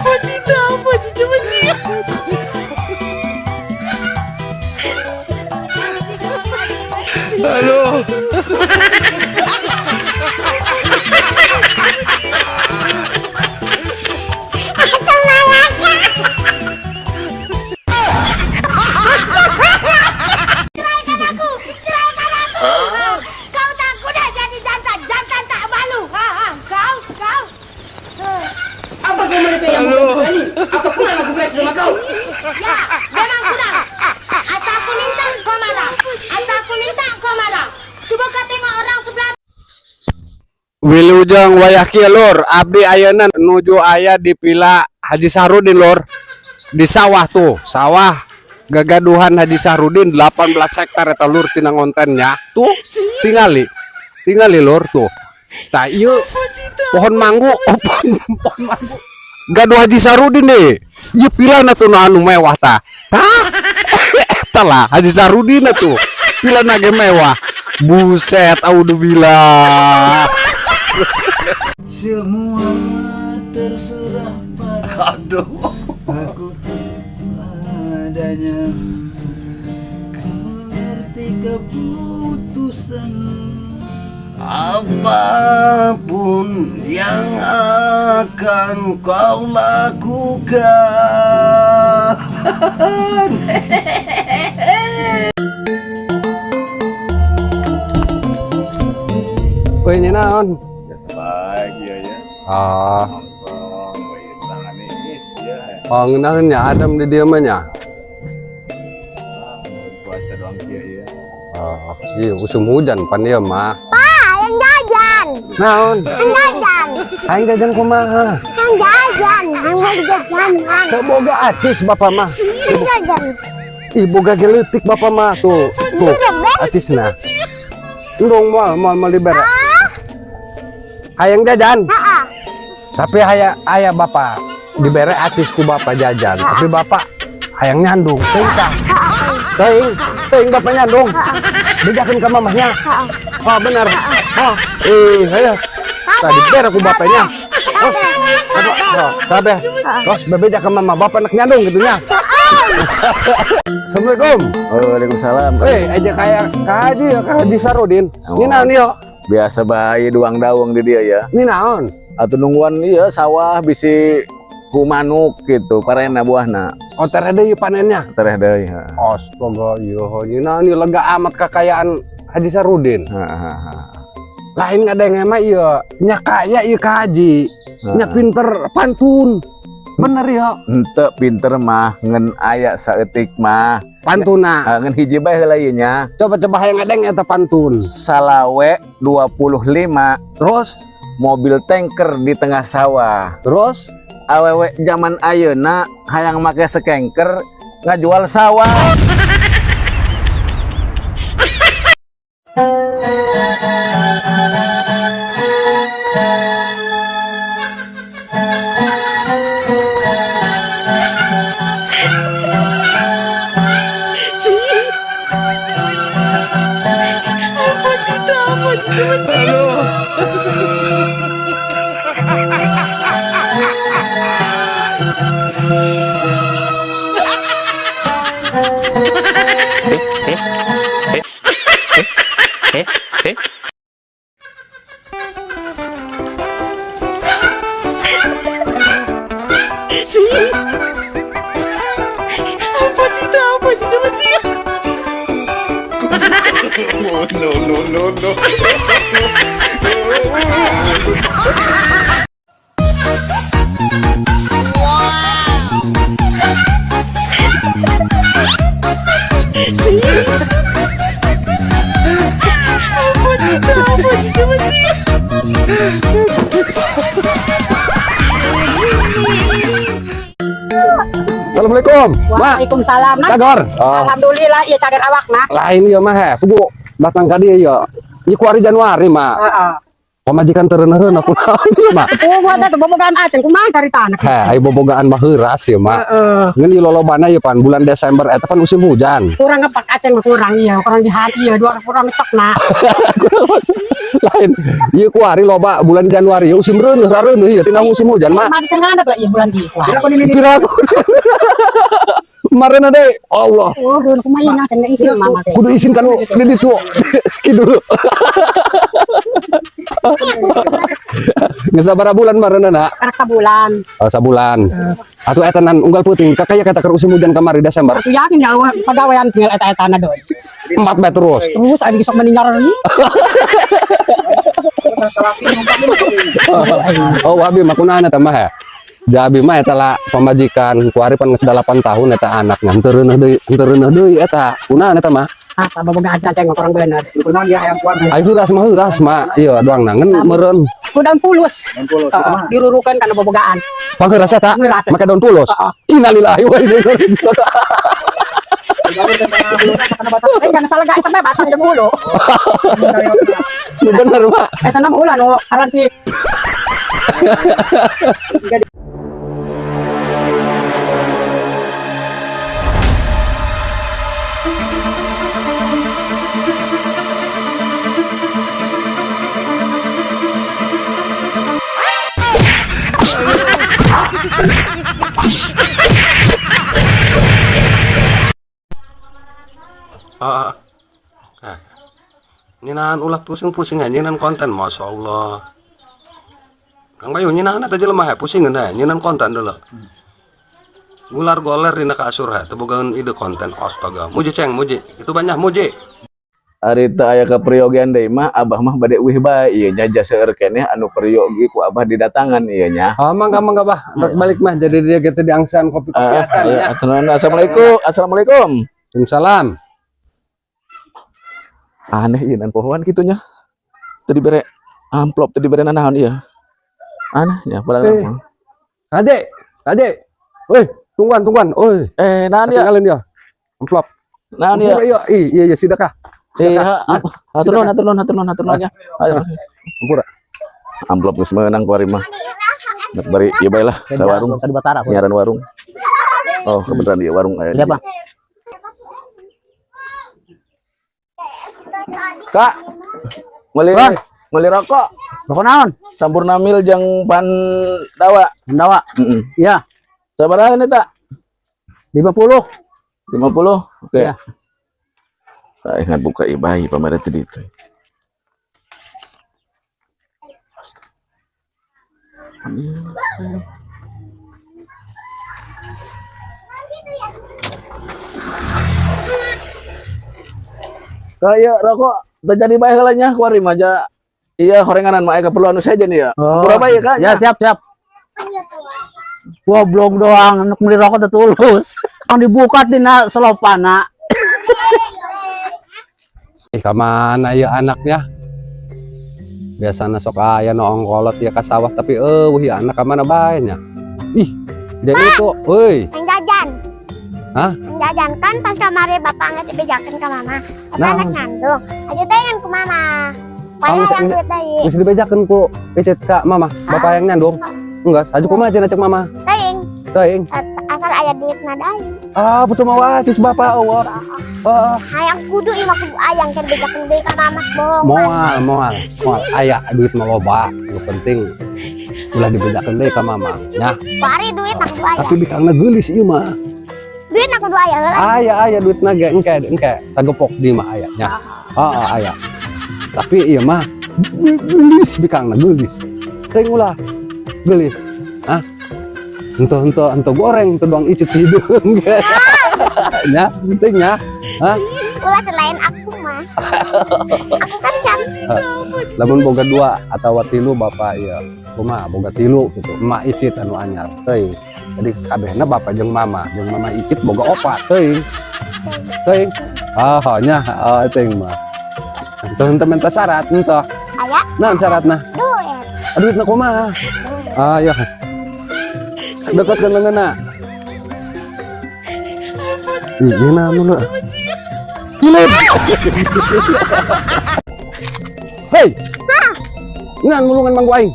Apa cerita? Apa cerita macam? Aduh. Aku, ceraikan aku. Kau tak guna jadi jantan. Jantan tak malu. Ha, ha. Kau, kau. Apa kau merepek yang bukan ini? Apa kurang aku buat sama kau? Ya, memang kurang. Atau aku minta kau marah. Atau aku minta kau marah. Cuba kau tengok orang sebelah. Wilujeng wayah kieu, lur, abdi ayeuna nuju aya di vila Haji Sahrudin, lur. Di sawah tuh, sawah gagaduhan Haji Sahrudin 18 hektar eta, lur, tina ngontennya. Tuh, tingali. Tingali, lur, tuh. Tah, ieu pohon manggu, oh, pohon manggu. Gaduh Haji Sahrudin deh. Ieu vilana tuh nu anu mewah tah. Tah. Eta lah Haji Sahrudin tuh. Vilana ge mewah. Buset, audzubillah. Semua terserah pada Aduh. aku adanya. Ku mengerti keputusan. Apapun yang akan kau lakukan. Woi, naon? Biasa baik ya ya. Ah, Nongkrong, woi tangan is ya. Oh, ngeunaheun nya adem di dieu mah nya. Ah, puasa doang kia ya. Oh, iya usum hujan pan ieu mah. Pak, yang jajan. Naon? Yang jajan. Aing jajan kumaha? Yang jajan. Yang mau jajan. Teu boga acis bapak mah. Yang jajan. Ih, boga ge leutik bapak mah tuh. Tuh, acisna. Endong moal moal moal dibere. Hayang jajan. Ha. Tapi aya aya bapak dibere acis ku bapak jajan, tapi bapak hayang nyandung. Teuing tah. Teuing, teuing bapak nyandung. Bejakeun ka mamahnya. Oh, bener. Oh, ih, ayo. Tadi dibere ku bapaknya. Terus, oh, kabeh. Terus bebeja ke mama, bapak nak nyandung gitu nya. Assalamualaikum. Waalaikumsalam. Eh, aja kayak Kak Haji ya, Kak Haji Sarudin. Ini naon yo? Biasa bae duang daung di dia ya. Ini naon? Atau nungguan iya sawah bisi ku manuk gitu, parena buahna. Oh, tereh deui panennya. Tereh deui, ha. Astaga, iya, ini naon ieu lega amat kekayaan Haji Sarudin. Ha, ha, ha. Lain ngadenge mah ieu, nya kaya ieu Kak Haji. Nya pinter pantun. Bener ya? Ente pinter mah ngen aya saeutik mah. Pantuna. Ah, ngen hiji bae heula ieu nya. Coba coba hayang ngadenge eta pantun. Salawe 25. Terus, mobil tanker di tengah sawah. Terus? Awewe zaman ayeuna hayang make sekengker ngajual sawah. Apa cerita? Apa cerita macam? Apa cerita? Apa cerita macam? No, no, no, no. Apa cerita? Apa cerita macam? Assalamualaikum. Mak, Waalaikumsalam. Nak. cagor. Oh. Alhamdulillah iya cager awak nah. Lain ieu mah he, pugu datang ka dieu ieu. Ieu ku hari Januari, Mak. Heeh. Pamajikan teu reuneuh aku naon ieu mah. Puguh teh bobogaan aceng kumaha caritana. Heh, ai bobogaan mah heuras ieu mah. Heeh. Ngan ieu lolobana ieu pan bulan Desember eta pan musim hujan. Kurang ngepak aceng mah kurang iya, kurang di hati iya, dua kurang ngetok na. Lain. Ieu kuari loba bulan Januari musim reuneuh rareuneuh ieu tina musim hujan mah. Mati tengah lah iya bulan ieu kuari. Kira aku. Marena deui. Allah. Oh, dulu kumaha ieu aceng isin mama teh. Kudu isin kan di ditu. Kidul. Geus sabaraha bulan marena na? Karak sabulan. Oh, sabulan. Atuh eta nan unggal peuting kakaya kata keur musim hujan kamari Desember. Aku yakin ya pagawean tinggal eta-etana doi. Empat bae terus. Terus aing sok meni nyareri. Oh, abi mah kunaon eta mah ya? Da abi mah eta lah pamajikan kuari pan geus 8 tahun eta anaknya henteu reuneuh deui, henteu reuneuh deui eta. Kunaon eta mah? Ah, bobogaan aceng mah kurang bener. Ai heuras mah heuras mah. Iya doang na ngan meureun. Ku daun pulus. Heeh, dirurukeun kana bobogaan. Pangheuras eta? Heuras. Make daun pulus. Heeh. Innalillahi wa inna ilaihi raji'un. Eh, kana salah eta mah batang jeung hulu. Nu bener mah. Eta mah ulah nu aranti. Ah. Ah. Nyinan ulah pusing-pusing aja nyinan konten, Masya Allah. Kang Bayu nyinan eta jelema he pusing he nyinan konten dulu. Gular goler dina kasur he teu bogaeun ide konten, astaga. Muji ceng muji, itu banyak muji. Ari teu aya kaperyogian deui mah abah mah bade uih bae ieu nya ja seueur keneh anu peryogi ku abah didatangan ieu nya. Oh, mangga mangga bah, rek balik mah jadi dia gitu di angsan kopi kopi acan ya. Assalamualaikum. Assalamualaikum. Waalaikumsalam. Aneh ieu nan pohoan kitu nya. Teu dibere amplop, teu dibere nanaon ieu. Aneh nya padahal Eh. mah. Ade, ade. Woi, tungguan tungguan. Oi, Eh, naon ieu? ketinggalan dia. Amplop. Naon ieu? Iya, iya, iya, iya, sidakah. Eh, hatur nuhun, hatur nuhun, hatur nuhun, hatur nuhun nya. Ayo. Ampura. Amplop geus meunang kuari mah. Nek bari ieu bae lah ka warung. Tadi Batara. Nyaran warung. Oh, kebetulan di warung aya. Siapa? Kak. Meuli meuli rokok. Rokok naon? Sampurna Mild jeung pan dawa. Dawa. Heeh. Iya, Sabaraha ini tak? 50. 50. Oke. Iya. Saya ingat buka ibai pamer tadi itu. Kayak rokok terjadi bae heula nya kuari mah ja iya horenganan mah aya keperluan nu sejen ya. Oh. Berapa ya Kak? Ya, siap, siap. Goblok doang, anak beli rokok teh tulus. Yang dibuka tina selopana. Ih, ka mana ya anaknya? Biasana sok aya nu ongkolot ya ka sawah tapi eueuh ya anak ka mana bae nya. Ih, dia itu, euy. Yang jajan. Hah? Yang jajan kan pas kamari bapak nggak dibejakan ke mama. Eta Nah. anak nyandung. Aja teh ku mama. Oh, Pokoknya yang duit deui. Geus dibejakeun ku icet ka mama, bapak yang nyandung. Enggak, aju kumaha cenah cek mama. Teuing. Teuing. Asal aya duit na deui. Ah, betul mah wacis bapak Allah. Ah, Hayang kudu ieu mah kudu ayang kan bejakeun deui ka mama bohong. moal, moal, moal. Aya duit mah loba. Nu penting ulah dibejakeun deui ka mama. Nya, Bari duit na kudu aya. tapi bikangna geulis ieu mah. Duit na kudu aya heula. Aya aya duitna ge engke engke sagepok di mah aya nya. Heeh aya. Tapi ieu mah geulis bikangna geulis. Teuing ulah geulis. Hah? Henteu henteu henteu goreng teu doang icit hideung ge. Nya, penting nya. Hah? Ulah selain aku mah. Aku kan cantik. Lamun boga dua atau tilu bapak ieu kumaha boga tilu gitu. Emak icit anu anyar teuing. Jadi kabehna bapak jeung mama icit boga opat teuing. Teuing. Ah, nya, ah teuing mah. Henteu henteu minta syarat henteu. Aya Naon syaratna? duit. Duitna kumaha? Ah, ya. Deketkeun leungeunna. Ih, ieu naon lu? Ilip. Hei. Ngan mulungan manggu aing.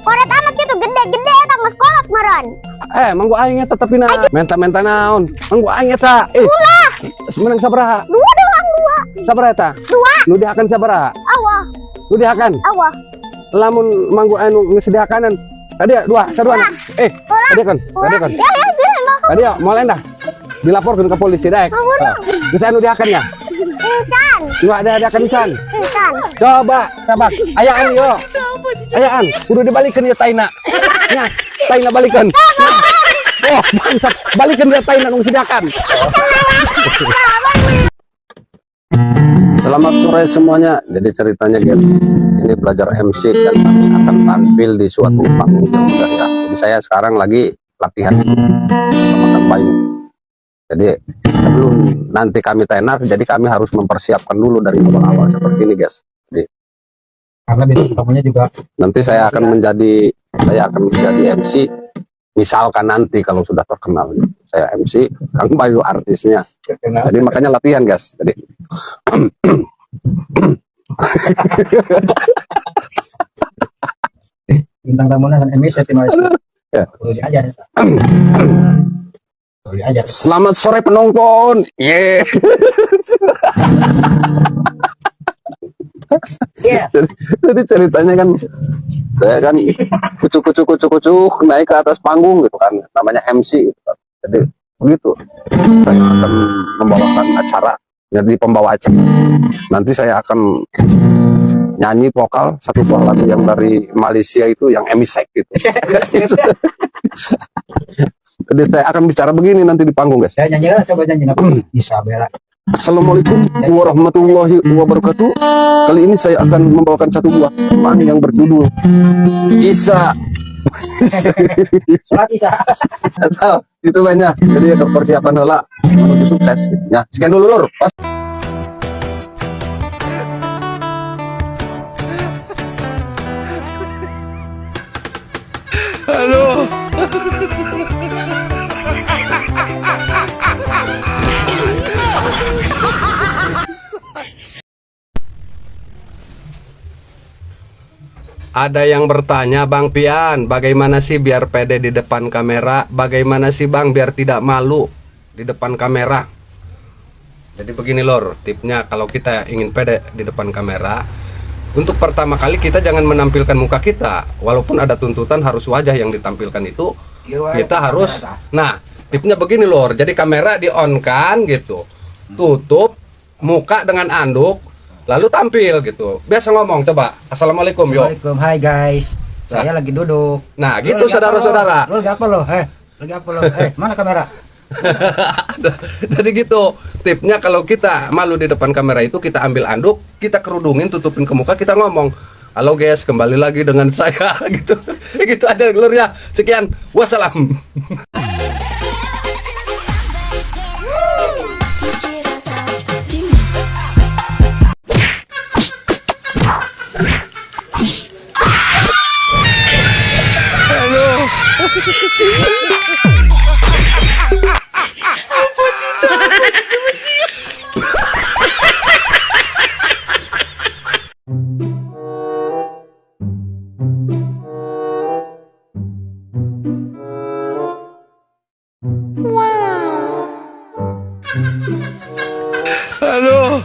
Koret amat gitu gede-gede eta geus kolot meureun. Eh, manggu aing eta tapi na menta-menta naon? Manggu aing eta. Eh. Ulah. Menang sabaraha? Dua doang dua. Sabaraha eta? Dua. Nu dihakan sabaraha? Awah, Nu dihakan. awah. Lamun manggu anu geus dihakanan. Tadi dua, sadua. Eh, tadi kan, tadi kan. Ya ya, ya, ya. Tadi ya, mau lain dah. Dilaporkan ke polisi daek. Geus anu dihakan ya? Encan, Nu ada dihakan can. encan. Coba, coba. Ayaan yo. Ayaan, kudu dibalikin ya taina. Nya, taina balikan. Nah. Oh, bangsat. Balikan dia taina nu sediakan. Selamat sore semuanya. Jadi ceritanya guys, ini belajar MC dan kami akan tampil di suatu panggung yang udah ya. Jadi saya sekarang lagi latihan sama Kang Bayu. Jadi sebelum nanti kami tenar, jadi kami harus mempersiapkan dulu dari awal-awal seperti ini guys. Jadi Karena bintang tamunya juga nanti saya akan menjadi MC. Misalkan nanti kalau sudah terkenal, saya MC, Kang Bayu artisnya. Terkenal. Jadi makanya latihan guys. Jadi Bintang tamunya kan MS ya tim. Ya. Perlu diajar. Perlu diajar. Selamat sore penonton. Yeah. Iya. Jadi ceritanya kan saya kan kucuk kucuk kucuk kucuk naik ke atas panggung gitu kan, namanya MC gitu kan. Jadi begitu saya akan membawakan acara, jadi pembawa acara. Nanti saya akan nyanyi vokal satu buah lagu yang dari Malaysia itu, yang Emisek gitu. Jadi saya akan bicara begini nanti di panggung guys. Saya nyanyi lah, coba nyanyi apa? Isabella. Assalamualaikum warahmatullahi wabarakatuh. Kali ini saya akan membawakan satu buah tembang yang berjudul Isa. Sholat Isya. Atau itu banyak. Jadi ya persiapan lah menuju sukses gitu. Ya, sekian dulu lur. Pas. Aduh. Ada yang bertanya, Bang Pian, bagaimana sih biar pede di depan kamera? Bagaimana sih Bang biar tidak malu di depan kamera? Jadi begini lor, tipnya kalau kita ingin pede di depan kamera, untuk pertama kali kita jangan menampilkan muka kita, walaupun ada tuntutan harus wajah yang ditampilkan itu, kita harus. Nah, tipnya begini lor, jadi kamera di on kan gitu, tutup muka dengan anduk, lalu tampil gitu. Biasa ngomong coba, assalamualaikum yo. Assalamualaikum, hai guys. Saya lagi duduk. Nah, Lu gitu lagi apa saudara-saudara. lo? Lu lagi apa lo? Eh, lagi apa lo? Eh, mana kamera? Jadi gitu tipnya, kalau kita malu di depan kamera itu kita ambil anduk, kita kerudungin, tutupin ke muka, kita ngomong, halo guys, kembali lagi dengan saya gitu. Gitu aja lur ya. Sekian, wassalam. Aduh. Aduh. Aduh.